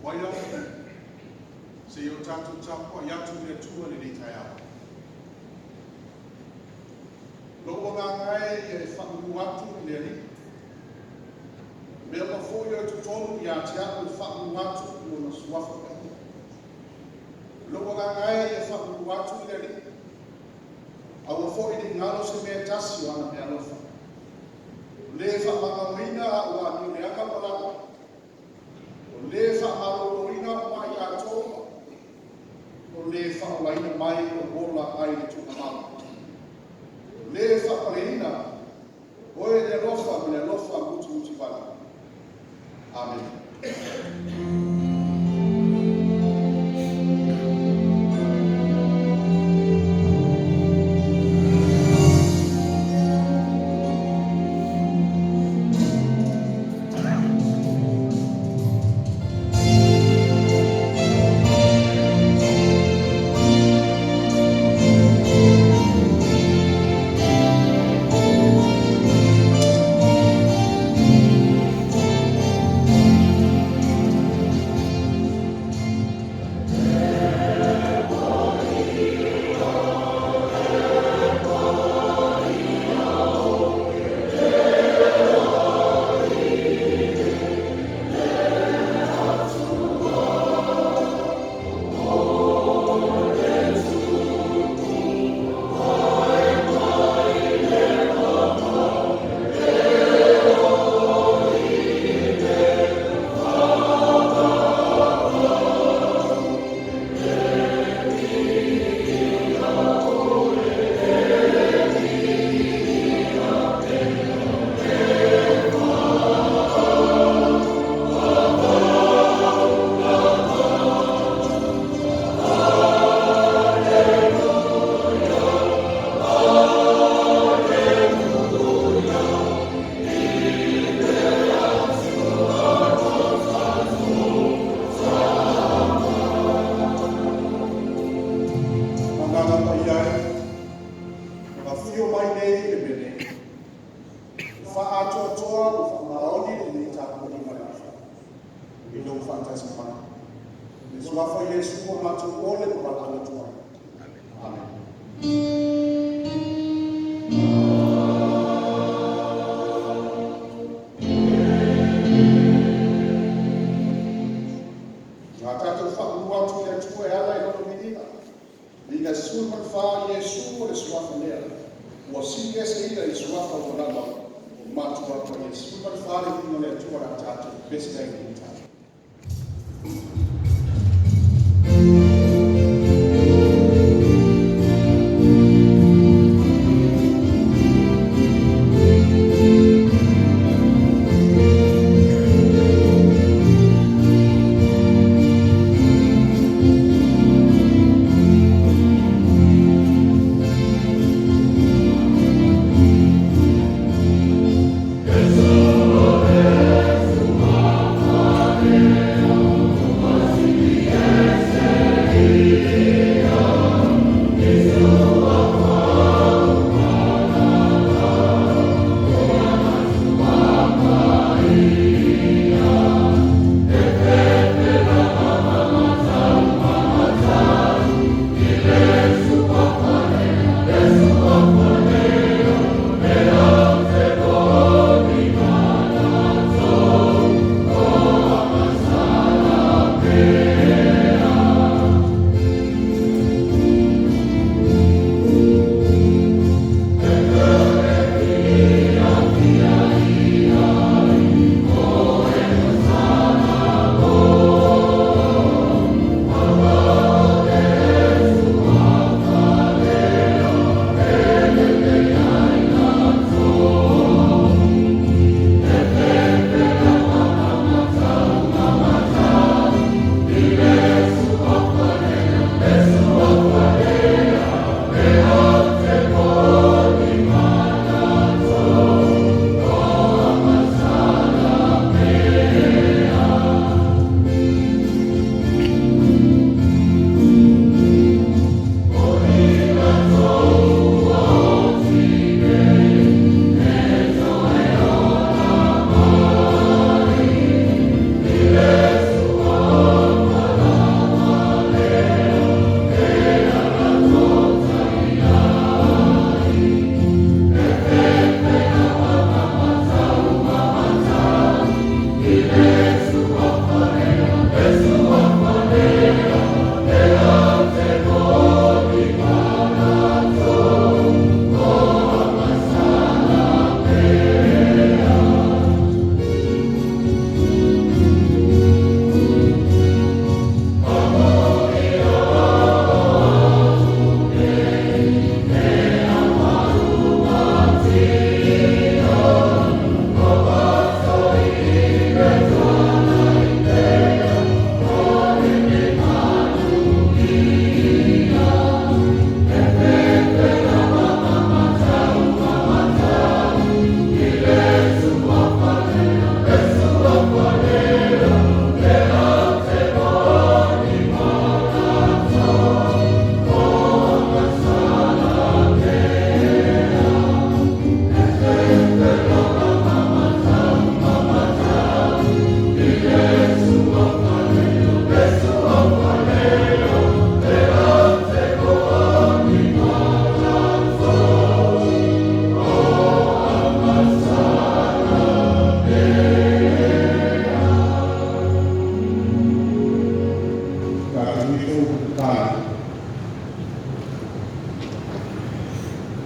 Choir, seia o tatou tapuai atu i le Atua i lenei taeao. Lou agaga e ia e faamanu atu i le Alii. Mea uma foi o i totonu ia te au e faamanu atu i Lona suafa paia. Lou agaga e ia faamanu atu i le Alii. Aua foi ne i galo se mea e tasi o ana meaalofa. O le faamagaloina au amio leaga ma laʻi. O le faamaloloina au maʻi atoa. O le faaolaina mai lou ola mai le tuugamau. O le faapaleina oe i le alofa ma le alofa mutimutivale. Amene. Agaga Paia e, afio mai nei i le mea nei, e faaatoatoa ma faamaoni lenei tapuaiga o le a fai i lou faatasi mai. I le suafa o Iesu ua matou ole ma valaau atu ai. Amene. A tatou faamanu atu i le Atua e ala i lona viiga. Viiga 14, Iesu o le suafa lea. Ua sili ese ia i suafa ua lava o matua paia. 14 le viiga o le Atua o le a tatou pepesi ai i lenei taeao. Yes,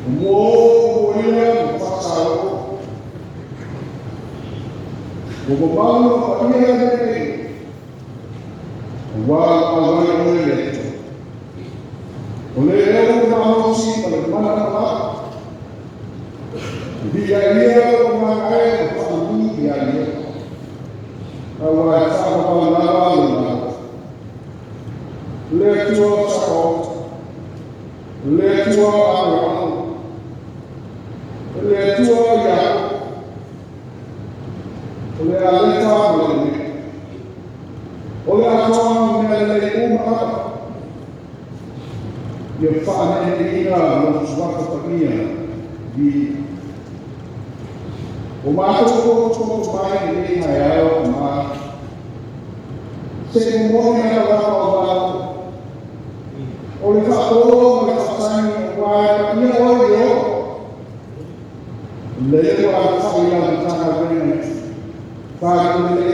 O mua ia ma whakao. O mamalu ma paia nei. Ua awai oe le Atua. O le eo malosi ma le mana pala. Via ia o magae o whaanui ia ia. Aua e whakamau lava le malo. Le Atua o. Le Atua Abraham. Le Atua Iakopo. O le Alefa ma le Omega. O le atoa o mea lelei uma lava. Ia whaaneneina lo suafa paia vi. O mātou ko tō mai i nei hai ao ma. Se mo moni ana lava o valo. O le whaatolo ma le whaatangi o wai pa ia oi i o. Le ua a whai la matanga wena. Whāki le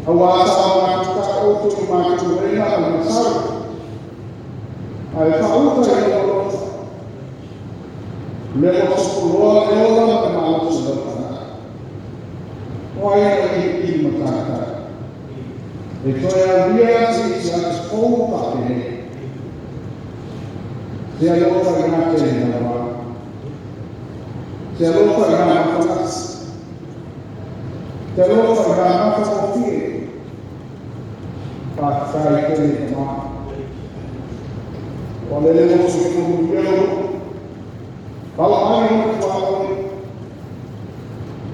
Aua sa o ngā ta o tō mātou reina o ngā sau. Ai whaauta i o lofa. Le o sopoloa le ola ma te maalosi lau tangata. O ai na i i matata. E toe aulia se isi atu pou pa te nei. Se alofa i ngā te na wā. Se alofa i ngā mawhanasi. Te alofa i ngā mawhakofie. Pātai tene mā. O le leo se kohu iau. Pala mai o tua oe.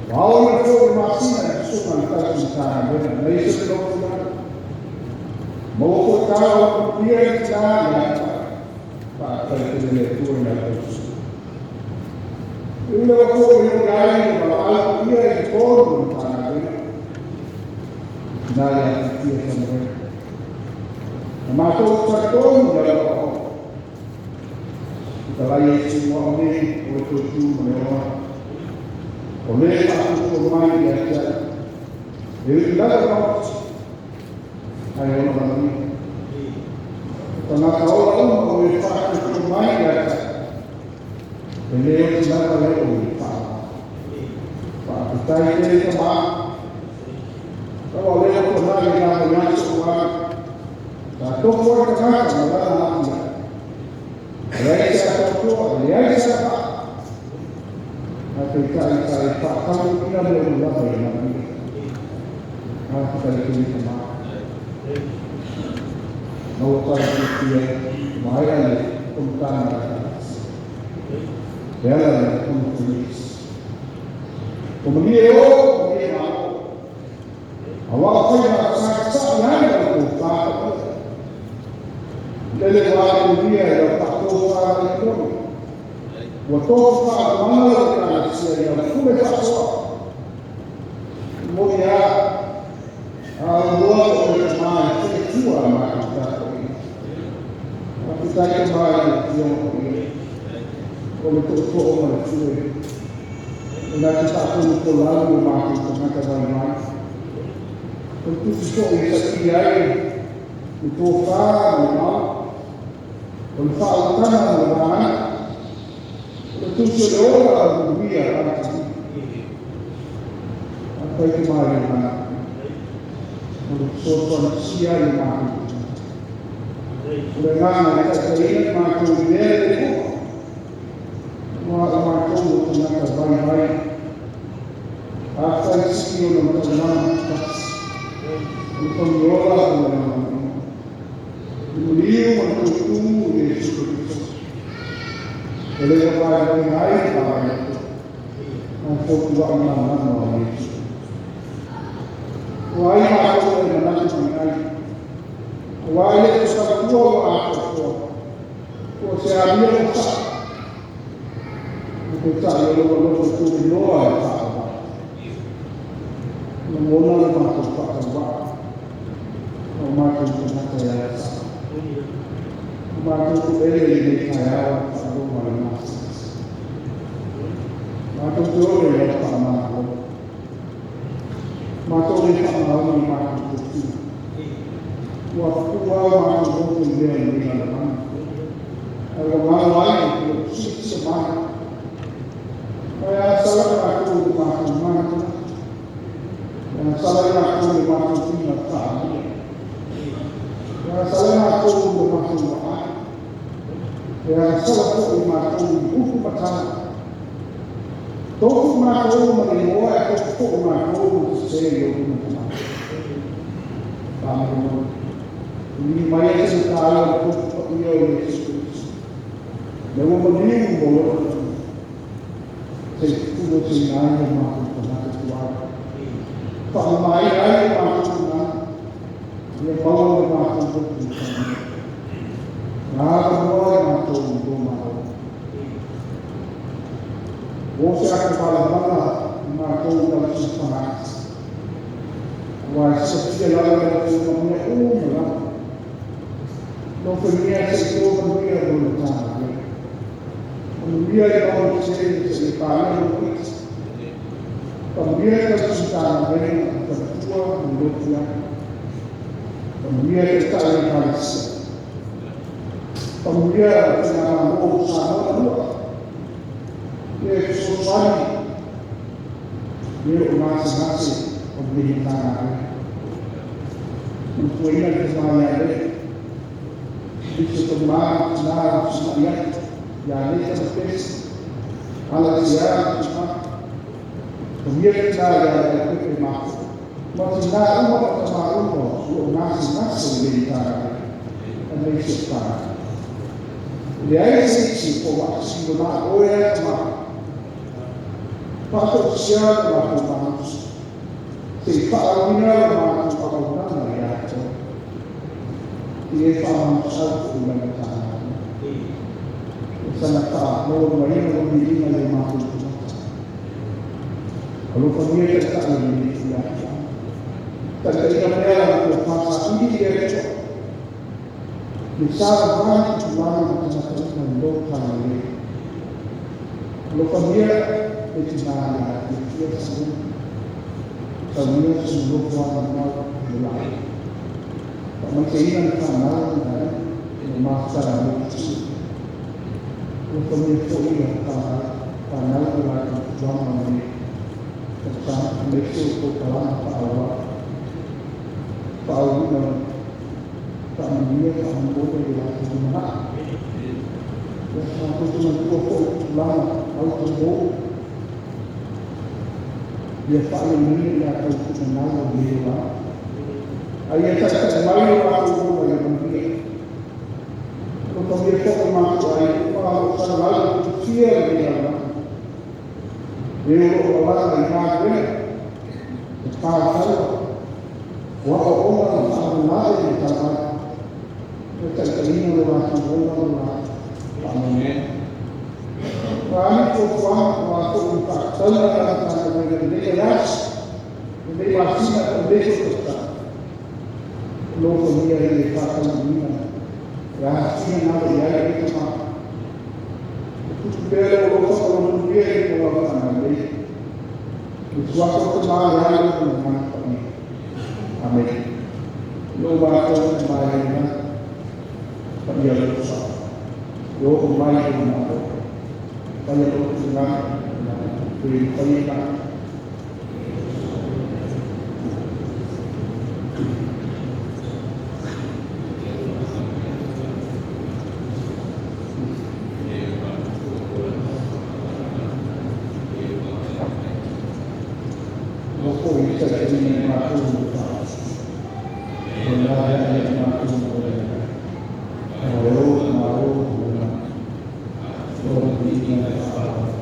Wao le fō i masina e sunga i tatu i tāna mena. Nei se te lofu mai. Maua ko tāu o pia i tā i a tā. Pātai tene le tua i a tausu. I leo ko i o gai i mala au ia i tōnu i tāna mena. Nā ia te tia ta mea. Na mātou tatonu ia loa o. I ka lai e tū o nei o le tō tū ma le oa. O le whaatuto mai i a tia. E ui lava maoti. Ai ona manuia. Tangata ola uma o e whaatuto mai i a tia. E le o te lava le o i whaa. Whaatutai te ta mā. Kawa le o ko nā i nā i aso wā. Ta toko e tangata ma lana atia. E ai se atoa, e ai se atoa. A te tai tai whaakau ina le o lava i nā mia. A te tai te ta mā. Maua tai te tia, mai le komitana a tasi. E ala le komitana. O mani e o, mani e mā o. A wā whai ngā sa sa i ai o tō whāka. Lele wā e uria e au whakō whā i tōnu. Ua tō whā mana o te kānatia i au kume whasoa. Moni a, a loa o le mā e te tua mā ki tātou i. A te taika mai i te tionga o ia. O le tō ma le tue. O nā te tātou ko lau o mā ki tangata vai mai. O te tusi tō i sa ki ai, i tō whā ma le mau. O le whautana ma le wāna. O le tusi o le ora o le wia a te tui. A pai te mai i mana. O le sotoa sia i mā ki tangata. O le ngana e taitaina mātou i mea le koa. Mua o mātou o tangata vai vai. A whai siki o na matau tasi. O le tongiola o le mana. I muliu ma le tūtū i Yesu Kristo. E le wai vai ngai pa vai. A fōtu wa ina mana o Yesu. O ai mātou e manatu mai ai. O ai le te sakatua o atoa. O se amia o sa. O te tai o loa loa tū loa e whaakawa. Na mona le mātou whaakawa. O mātou tangata e a sa. O mātou ku ele i nei kai ao whakaroma le mātou. Mātou te ore i au whakamāro. Mātou le whakamāro i mātou te tū. Ua whakua mātou motu i mea i nei la mana. Ai ua ngā ai i te silasila mai. Ma e agasala i latou i le matou manatunatu. E agasala i latou i le matou figatalia. E agasala i matou i le matou vaai. E agasala foi i matou i upu ma tala. Tofu matou ma le igoa e tofu foi matou ma sesē i ou luma tagata. Faamolemole. Filigi mai e se taua le tofu paia o Iesu Keriso. Le ua maliu mo lou tagata. Se i tutulo se ina ai o matou tagata tuai. Faamamaina ai o matou tagata. Ia maua le matou lotu i faamanuia. Na avanoa i matou i lō malo. O se ata malamala i matou i lau silafaga. Aua e silafia lava e lau Afioga mea uma lava. Alofagia se i to manuia mo le Matagaluega. Manuia i maua tele seia paia lou iti. Faamanuia i tausi Matagaluega i faletua ma le lotu ai. Faamanuia i taitai o Ekalesia. Faamanuia le Faigamalo o Samoa ua. Ia e fesoasoani i e o gasegase o lenei Matagaluega. Manatuaina le tama ia Lei, nisi o tama ma tina o simai atu, ia Lei Tamapesi, ala sia ma tina. Faamanuia le tina ia Leaupepe Mafo. Ma tina uma ma tama uma o lo o gasegase i lenei Matagaluega. Aemaise o fanau. E leai se isi po o faasino na oe a tama. Faatoatisia le matou malosi. Se i faaauauina le matou auaunaga ia te oe. I e faamalosiau foi i lau Matagaluega. E saga faamaualugaina lau viiga i o matou tagata. Alofagia taitai o lenei foi afioaga. Taitaiina pea la latou fasaili i le Atua. Ia savavali i tulaga ma tagata uma i lou talalelei. Alofagia le tina ia Fiafia Samuel. Saunia se nofo agamau i le lai. Faamaiteina le fanau ma le aiga ma mafutaga motusia. Alofagia foi ia fanau i latou tulaga o lenei tausaga, aemaise o polokalame faaauau. Faaauauina faamanuia faamolemole i latou lumanai. Ia matou te manatua foi tulaga autovou. Ia faaleoina i latou finagalo o lenei olaga. Ae ia taitai mai o latou ola ia manuia. Alofagia foi o matou aiga uma o lo o salalau tutusia lenei lalolagi. E o lo o malaga i galuega, e pātaua, o aoaoga ma faalavelave i le talavai. Ia taitaiina lo latou ola ma lo latou faamoemoe. O a ni fuafuaga o a foi faatatauga a le Matagaluega i lenei vaiaso, lenei masina po o lenei foi tausaga. Alofagia ia faataunuuina e a finagalo i ai e tama. E tupu pea le alofa ma lona manuia i luga o lau fagalelei. I le suafa o le Tama, le Alo ma le Agaga Paia. Amene. Lo matou e mai ai lagi. Paia lou sa. Ia oo mai lou Malo. Faia lou finagalo. Pe faia i lagi. O foi i taitaiina i matou i le faasi. O le a ia matou o le Malo, malo, malo. O le viiga le faaaloalo.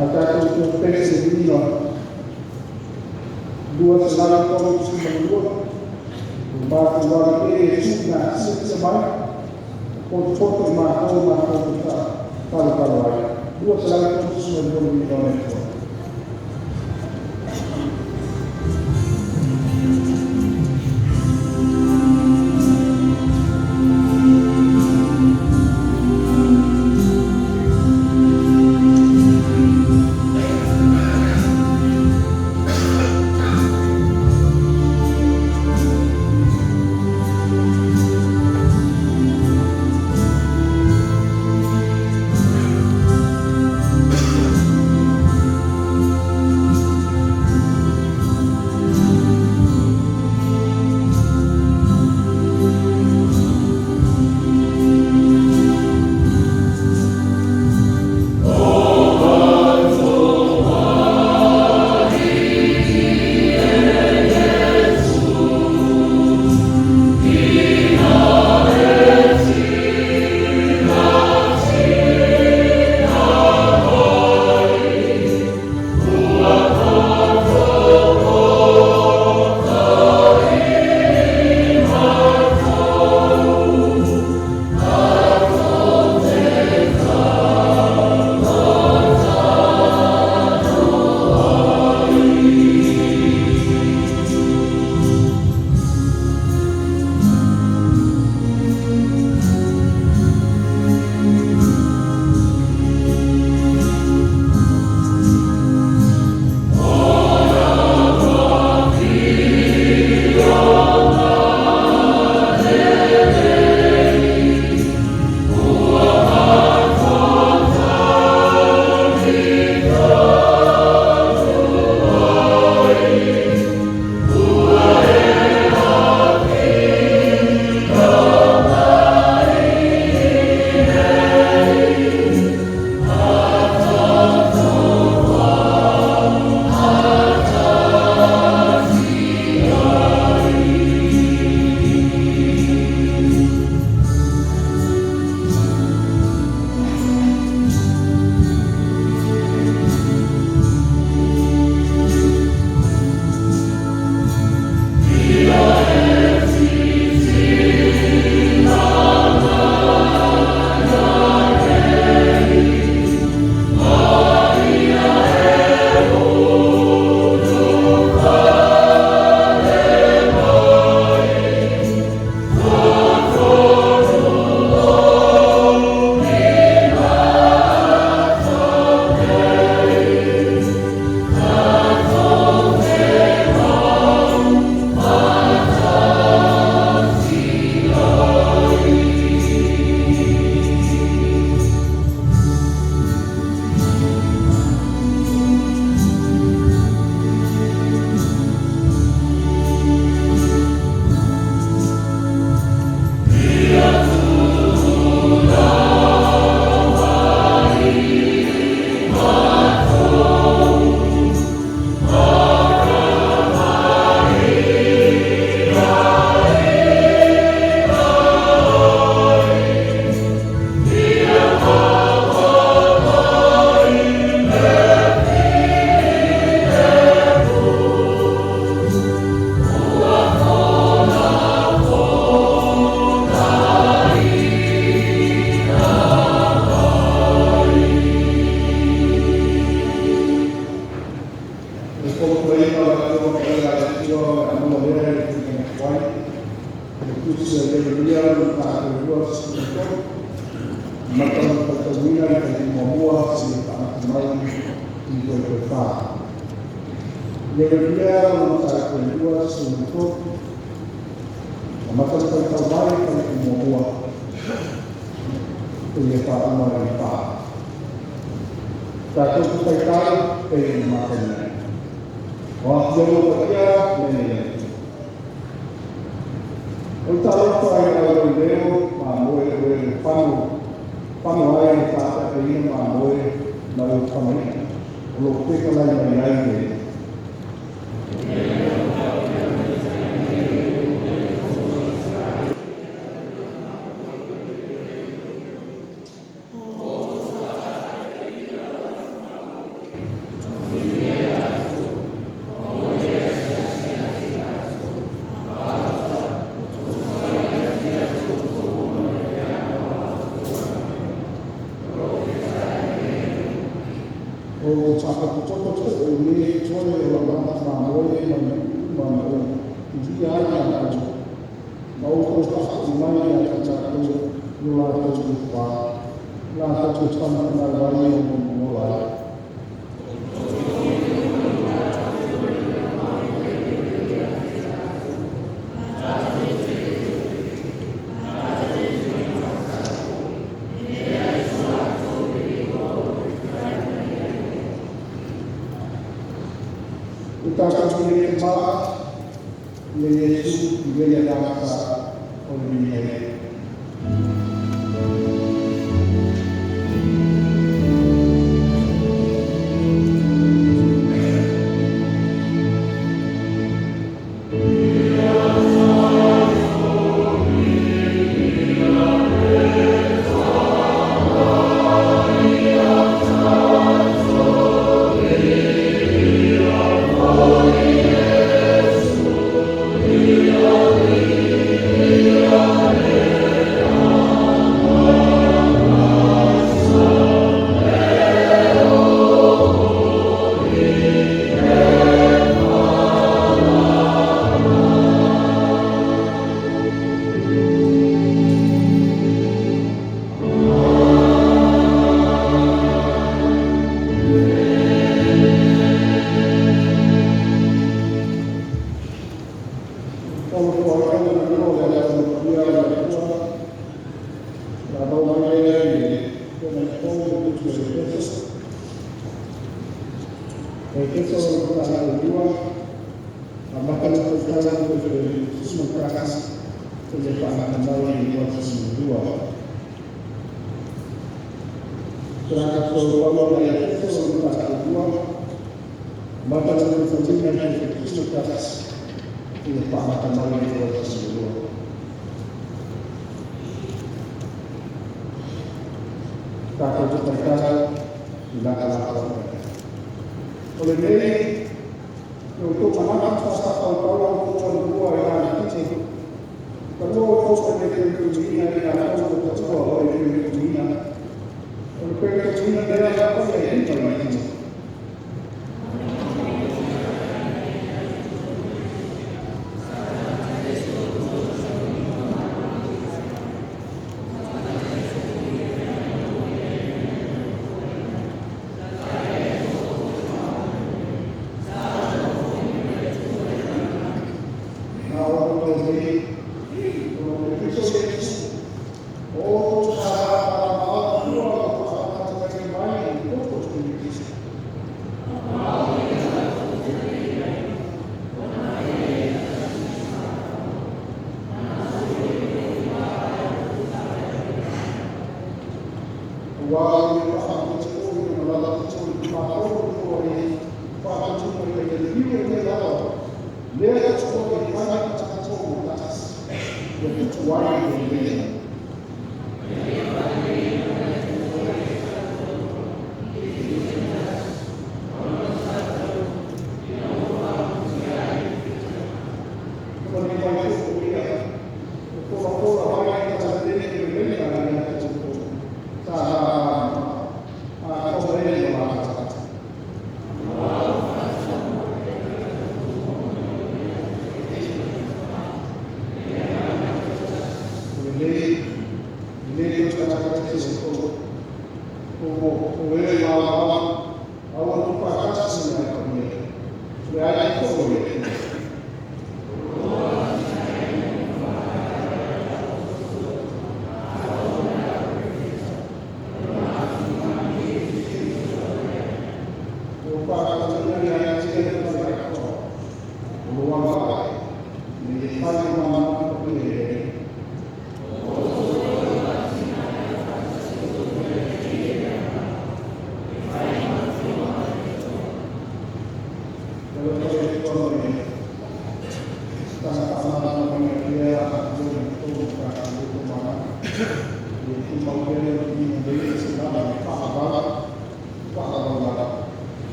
A tatou tuupese lima 232, o matou ali e Iesu na siasia mai, potopoto i matou matou te faapalepale ai. 232 lima o le Atua.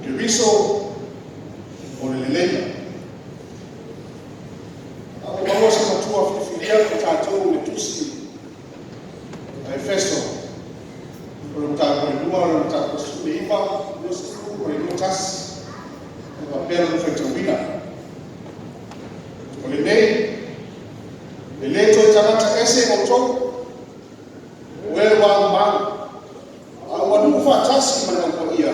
Keriso o le leleiga. A ua maua se matua filifilia mo tatou i le tusi a Efeso, o le mataupu e 2, o le mataupu 19, 20 ma le 21, e faapea lona faitauina. O lenei, e le toe tagata ese outou, o e ua aumau, a ua nuufaatasi ma le Au Paia,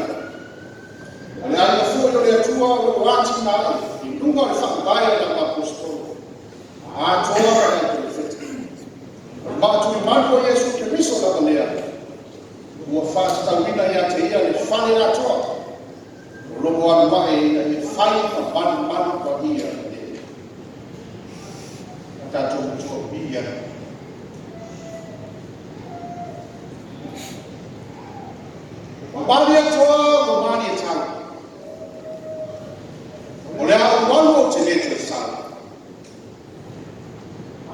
o le aiga foi o le Atua o lo o atinae i luga o le faavae o le auaposeitolo, atoa ma le auperofeta. O le maatuimanu o Iesu Keriso lava lea, ua faatatauina ia te ia le fale atoa, o lo o alu ae ina ia fai ma malumalu paia i le tatou Matua pipii ane. Ua malietoa ua malietalo, o le a ou alu ou te le toe sau.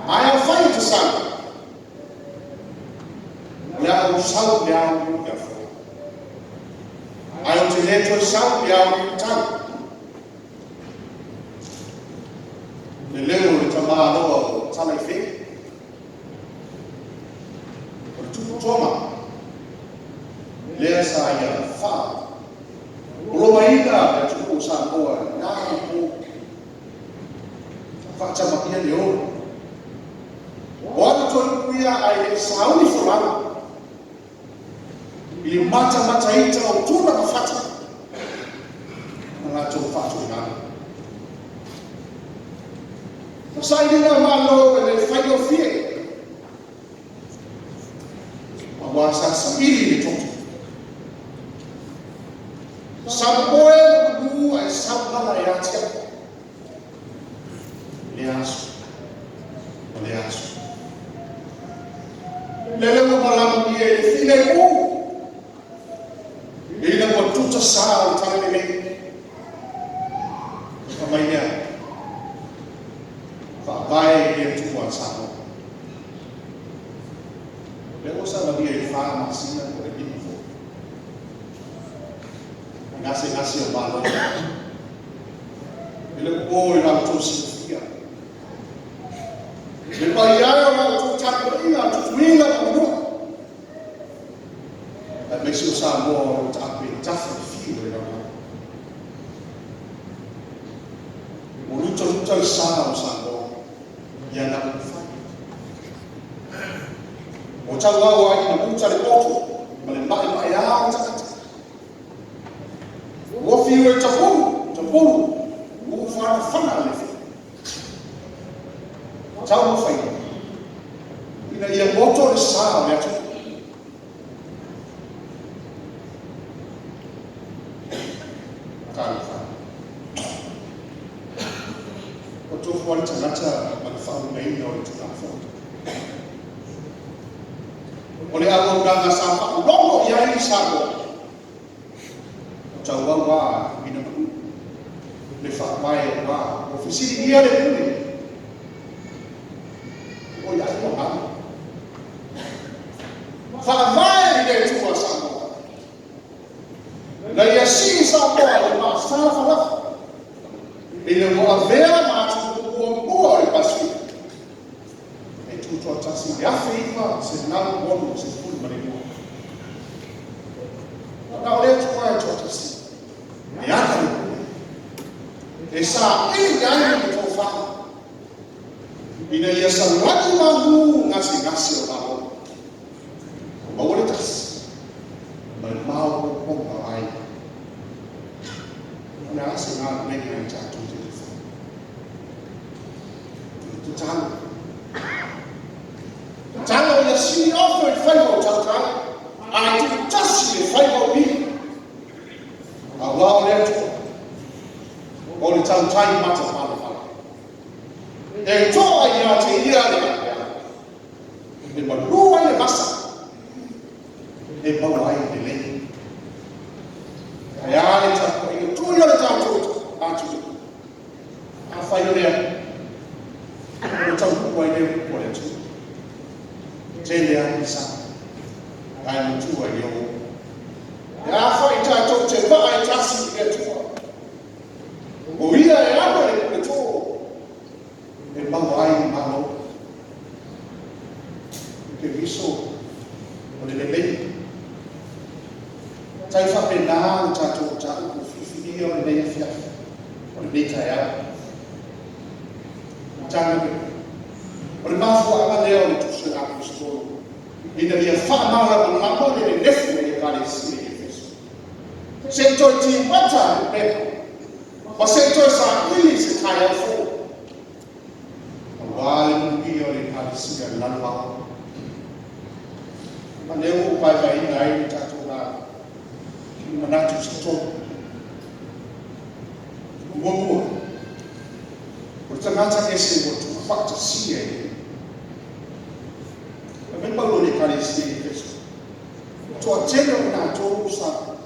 Ae afai ou te sau, o le a ou sau i le ao i le aso. Ae ou te le toe sau i le ao i le tau. Le leo o le tamaloa o Talaife'i, o le Tupu Toma, lea sa ia faapolomaina le atunuu o Samoa i na ona po, faatamaia le olo. O ana toe upu ia ae le i sauni folau i le matamataita o tula ma fata ma latou faatoeaina. O sailiga Malo e le faigofie, aua sa saili le toto. Samoe ma manu ae saumala e atiae lea aso ma lea aso. Lele ua malamamia i le filemu, ina ua tuta sa o le talalelei. Fai mai lea, faavae i le Atua a Samoa. Lea ua savalia i le 4 masina po o le 5 foi. I gasegase o malo. E le o po i la outou silafia. Le paia e o la outou tapuaiga a Tutuila ma Manua, aemaise o Samoa o lo o taape i tafa e fiu o le lalolagi. Ua lutaluta le sa o Samoa i ana upufai. Ua tauau ai ina uta le poto ma le maemaea o le tagata. Ua fiu e tapulu, tapulu, ua fanafana le fili. Taumafaiga ina ia goto le sa o le atunuu. Talofa. Ua tofu lava le tagata ma le faauigaina o le Tulafono. O le auaunaga sa faalogo i ai Samoa, o tauau lava ina pau le faavae ua ua fesiligia le pule o ia ua galo. Faavae i le Atua Samoa. Na ia sii Samoa i le masalafalafa ina ua avea ma atunuu muamua o le Pasefika e tutoatasi i le 1962. Na o le Atua e toatasi e ana le pule. E saili ai le tofa ina ia salani malu gasegase o malo. Maua le tasi ma le maopoopoga o aiga. O le a se galuega e tatou te fai? Tatalo. Tatalo ia sili ofe le faiva o tautai, ae tuutasi le faiva o mili. Aua o le Atua, o le tautai matapalapala. E toa ia te ia le apeaga, e malu ai le vasa, e maua ai le lei. Ae a le tapuaiga tui o le tatou atunuu? Afai o lea, o le taunuu ai lea upu a le Atua. Tele lava sa, ae matua i le oo. E afai tatou te maa e tasi i le Atua. manuia o lenei afiafi, o lenei taeao. Matagaluega. O le mafuaaga lea o le tusi a le Aposetolo ina ia faamalamalama le nenefu o le Ekalesia i Efeso. Se i toe timata le upega, ma se i toe saili se taeao fou, aua le manuia o le Ekalesia i le lalolagi. Ma lea ua ou vaevaeina ai le tatou lauga i manatu se tolu. Muamua, o le tagata ese ua tuufaatasia e le Fai mai Paulo i le Ekalesia i Efeso, toatele o latou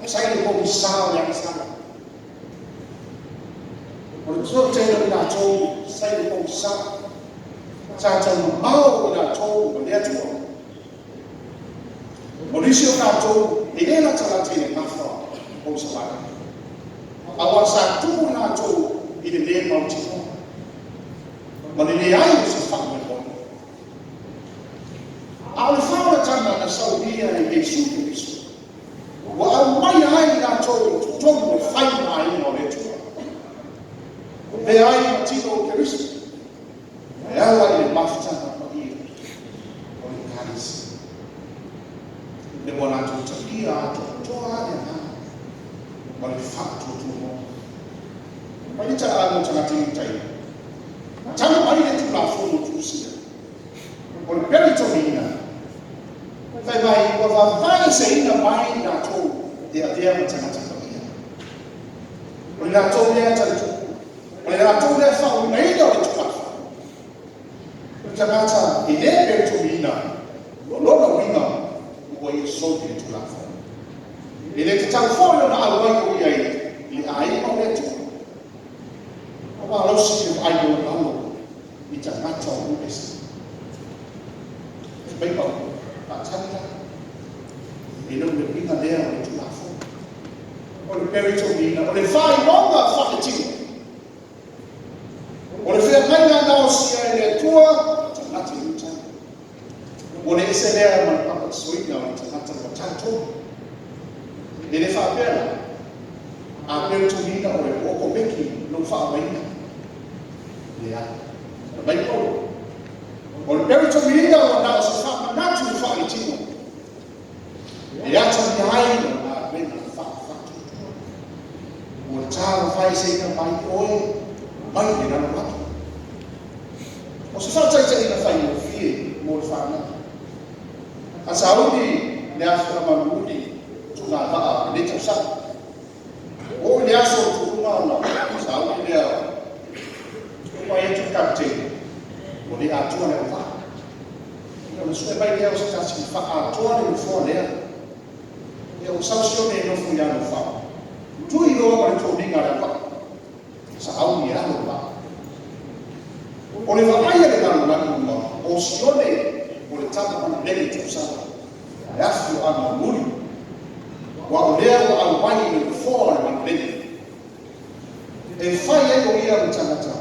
sa i le pogisa o le agasala. O le toatele o latou sa i le pogisa, sa taumamao i latou ma le Atua. O nisi o tatou e le latalata i le gafa o Isaraelu, aua sa tumu latou i le le mautinoa ma le leai o se faamoemoe. A o le faaolataga na saunia e Iesu Keriso, ua aumaia ai i latou i totonu e fai ma aiga o le Atua, avea ai ma tino o Keriso, e ala i le mafutaga paia o le Ekalesia. Le ua latou talia atoatoa le agaga ma le faatuatuanoa. Mai le talaaga o tagata Iutaia, talu mai le Tulafono tusia, o le peritoniina, fai mai ua vavaeseina mai i latou e avea ma tagata paia. O le latou lea talitonuga, o le latou lea faauigaina o le Tulafono. O le tagata e le peritoniina, o lona uiga ua ia soli le Tulafono. E le tatau foi ona auai o ia i le aiga o le Atua. Ua malosi le vaai maualalo i tagata o nuu ese. Fai mai Paulo, faatali la, e le o le uiga lea o le Tulafono. O le peritoniina, o le faailoga faaletino. O le feagaiga na osia e le Atua, tagata Iuta. Ua le ese lea ma le papatisoina o le tagata ua talatonu. E le faapea la, a peritoniina oe ua okomeki lou faaolaina. Leai. Fai mai Paulo, o le peritoniina ua na o se faamanatu faaletino e atagia ai le galuega faafaatuatua. Ua talavaeseina mai oe mai le lalolagi. O se faataitaiga faigofie mo le fanau. A sauni le aso mulimuli tugavaa o lenei tausaga. Oo i le aso o tuuga ona sauni lea, vaai atu le kapeteni ua le atoa le auvaa. Ona sue mai lea o se tasi e faaatoa le nofoa lea. Ia ua sau si one e nofo ia Lofa, tui loa ma le toniga a le auvaa, sauni e alo le vaa. O le vaai a le lalolagi ua o Sione o le tama manulele tuusala, le afioaga o Muri, ua o lea ua auai i le nofoa o le manulele. E fai ai o ia ma tagata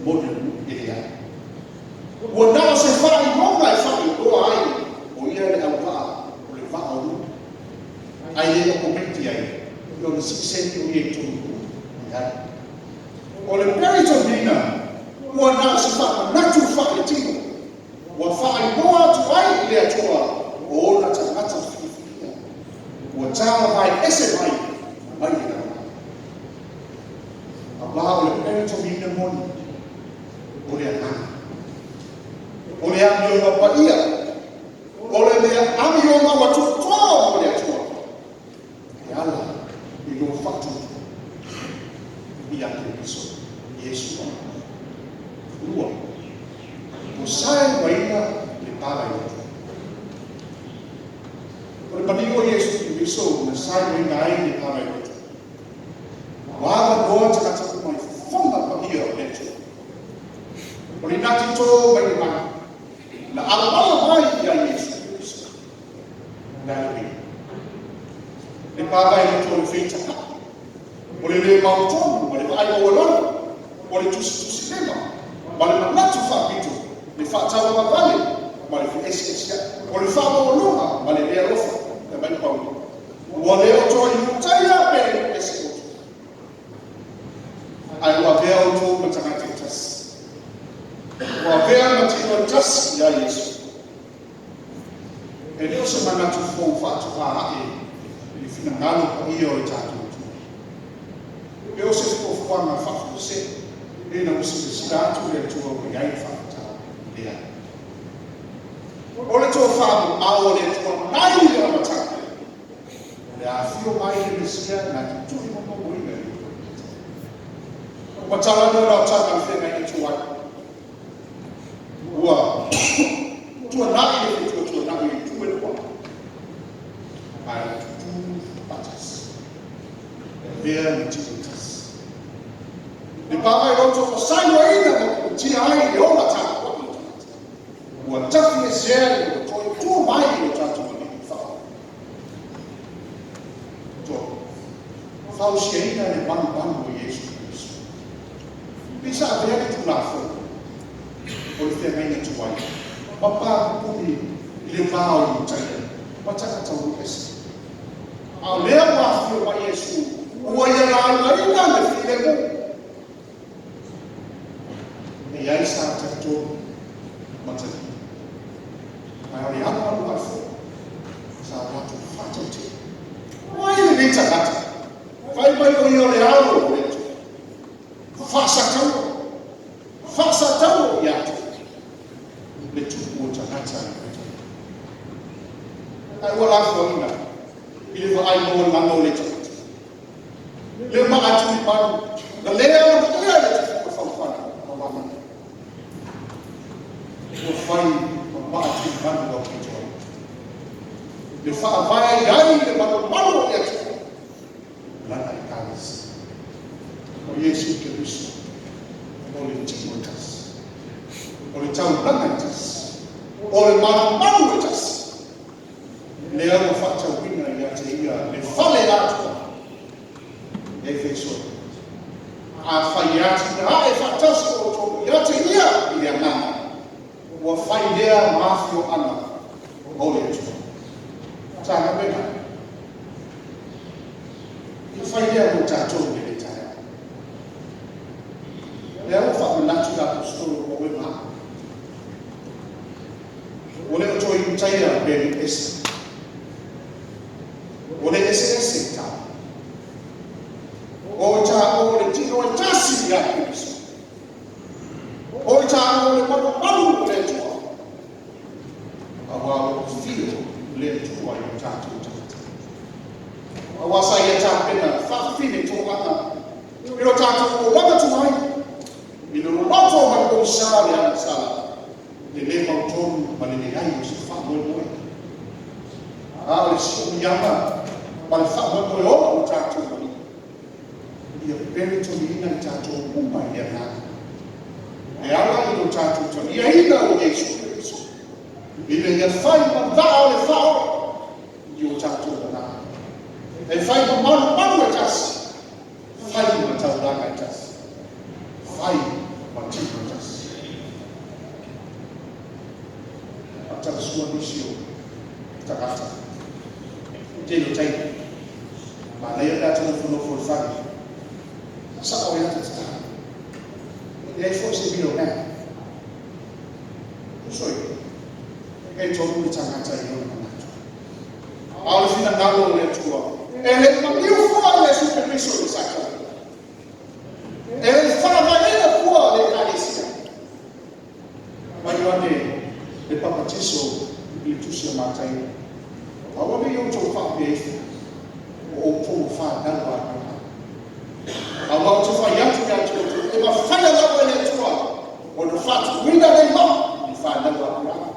mo le nuu e leai. Ua na o se faailoga e faailoa ai o ia le auvaa o le vaa o Muri. Ai le okometi ai, lona sipiseni o ia i tonu leai. O le peritoniina, ua na o se faamanatu faaletino, ua faailoa atu ai i le Atua o ona tagata filifilia. Ua talavae ese mai mai le lalolagi. Aua o le peritoniina moni, o le agaga. O le amioga paia, o le mea amioga ua tuutoa mo le Atua, e ala i lou faatuatua ia Keriso, Iesu. Lua, ua saevaina le pavaelotu. O le maliu o Iesu Keriso na saevaina ai le pavaelotu. Ua avanoa tagata uma i fofoga paia o le Atua. O le natito mai le lagi, na alamala mai ia Iesu Keriso. Na le le pavaelotu o le feitakai, o le le mautonu ma le vaai maualalo, o le tusitusilima ma le manatu faapito, le faatauagavale ma le feeseeseai, o le faamaualuga ma le le alofa. Fai mai Paulo, ua le o toe Iutaia pe le ese. tasi ia Iesu. E le o se manatu fou faatoa a'e i le finagalo paia o le tatou Atua. E o se fuafuaga faafuasei ina ua silasila atu le Atua ua i ai le faafitauli lea. O le tofamamao a le Atua mai le amataga, o le a afio mai le Mesia na te tulimamuina i le Ua talanoa le taga le feagaiga tuai. Ua tuanai le fetuatuanai i itu e lua. Ae ua tutu faatasi. E avea ma tino e tasi. Le paga i loto fasailoaina ma kuputia ai le ola tapuai o tagata. Ua tafi esea ina ua toe tu mai i o tatou alii faa. Tolu. Fausiaina le malumalu o Iesu Keriso. Pisa avea le Tulafono o le feagaiga tuai ma papupuni i le va o Iutaia ma tagata o ese. A o lea ua afio mai Iesu, ua ia laugaina le filemu. E i ai sa talitonu ma talia. Ae o le alualu ai foi, sa o latou faatautee. O ai lenei tagata? Fai mai o ia o le alo o le Atua. Faasataua. Faasataua ia te le tupu o tagata i Ae ua lafoaiga i le vaai maualalo o le tagata. Le maatuipanu, na le amanaia le tupu o faufala ma wamana. Ua fai ma maatuipanu au pito. Le faavae ai le malumalu o le Atua. Lana Ekalesia. O Iesu Keriso. O le tino e tasi. O le taulaga e tasi. O le malumalu e tasi. Lea ua faatauina ia te ia le fale atoa. Efeso. Afai atinae faatasi outou ia te ia i le agaga. Ua fai lea ma afioaga o le Atua. Tagauega. Ua fai lea mo tatou i le taeao. Lea ua faamanatu le aposetolo o e ma. Ua le o toe Iutaia pe le ese. Ua le ese ese ta. O ta o le tino e tasi ia Keriso. O ta o le malumalu o le Atua. Auā o fio le Atua i o tatou tagata. Auā sa ia tapena faafafine toaga. I lo tatou olaga tuai. I le loto ma le pogisa o le agasala. Le lē mautonu ma le leai o se faamoemoe. A o le siumiaga ma le faamoemoe ola o tatou alii. Ia peretoniina i tatou uma i le agaga. E ala i lo tatou taliaina o Iesu Keriso. Ina ia fai ma vaa o le faaola i o tatou agaga. E fai ma malumalu e tasi. Fai ma taulaga e tasi. Fai ma tino e tasi. Faatalasua nisi o tagata. Tele o taimi. Manaia pe a nofonofo i le fale. Sa o ia te tatalo. E leai foi se milionea. Usoi. E tolu le tagata i ona manatu. A o le finagalo o le Atua. E le maliu fua Iesu Keriso i le sakalamene. E le faavaeina fua le Ekalesia. Mai Ioane le papatiso i le tusi a Mataio. Aua ne i outou faapea ifo, o outou o fanau a Aperahama. Aua ou te fai atu ia te outou, e mafai lava e le Atua ona faatupuina nei maa i fanau a Aperahama.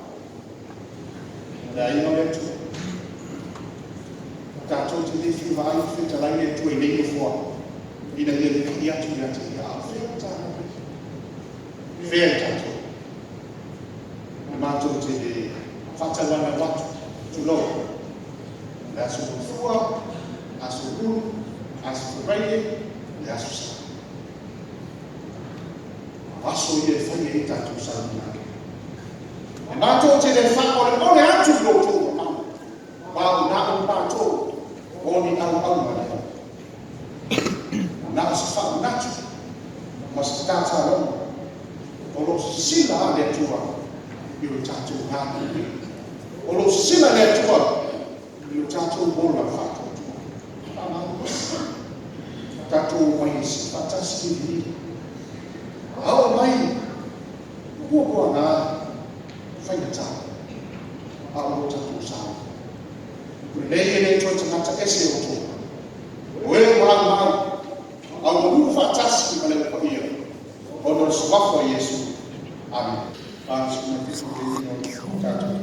Le aiga o le Atua. Tatou te le fia vaai o fetalai le Atua i nei nofoa. Ina ia vivii atu ia te ia, a o fea o tatou? Fea i tatou? E matou te le faatauanau atu, tulou. Le aso Gafua, aso Gulu, aso Faraile, le aso Sa. O aso ia e fai ai tatou sauniga. E matou te le faaoleole atu i lo outou mamalu. Ma o na o matou o ni auauna lea. Na o se faamanatu ma se tataloga. O lo o sisila a le Atua I o tatou galulue. O lo o sisila le Atua i lo tatou ola faatuatua. Faamalolosi. Tatou omai e sii faatasi le viiga. A oo mai puapuaga faigata, a o lo tatou sa. O lenei e le toe tagata ese outou. O e ua aumau, a ua nuu faatasi ma le Au Paia, ona o le suafa o Iesu. Amene. 47 tatou.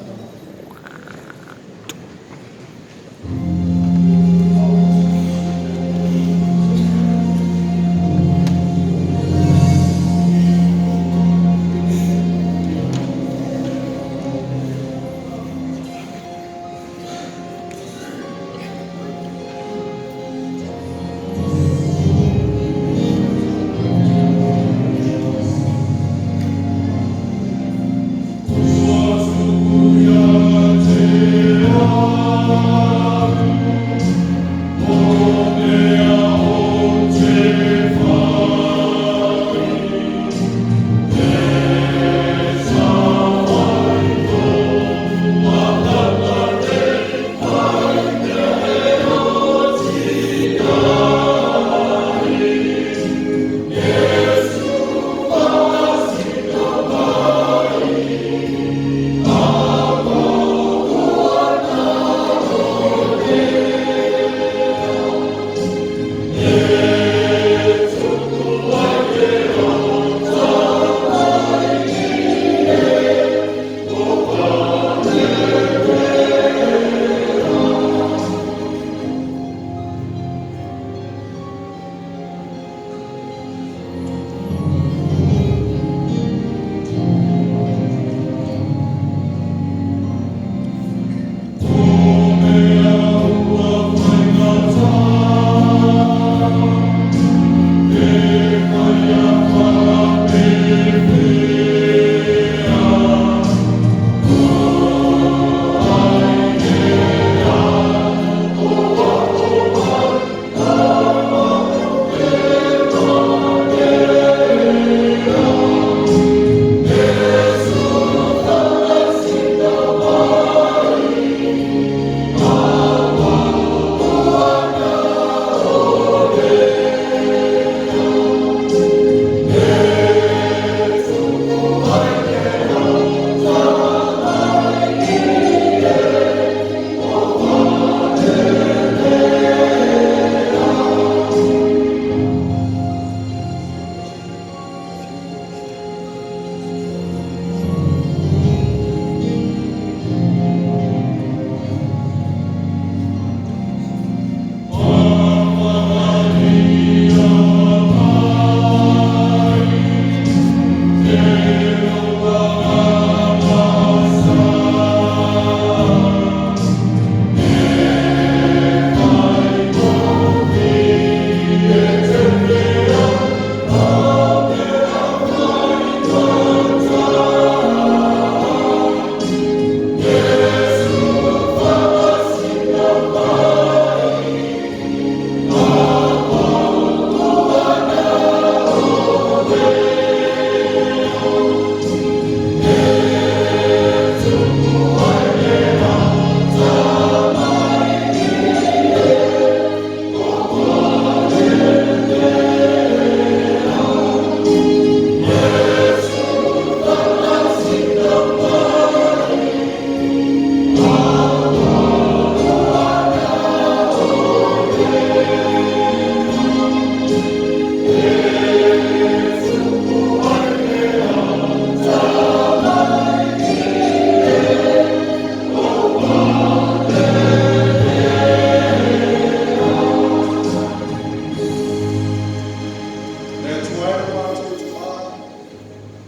Le Atua e lo matou Tama,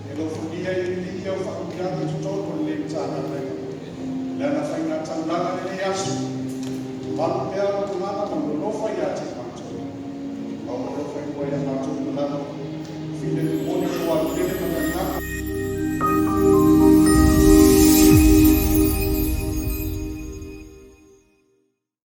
e alofagia e le Alii au faamanuiaga i totonu o lenei Matagaluega le ana faigataulaga i lenei aso. Malu pea ona tulaga ma lona alofa ia te i matou. Ma ona alofa ia matou uma lava. Filemu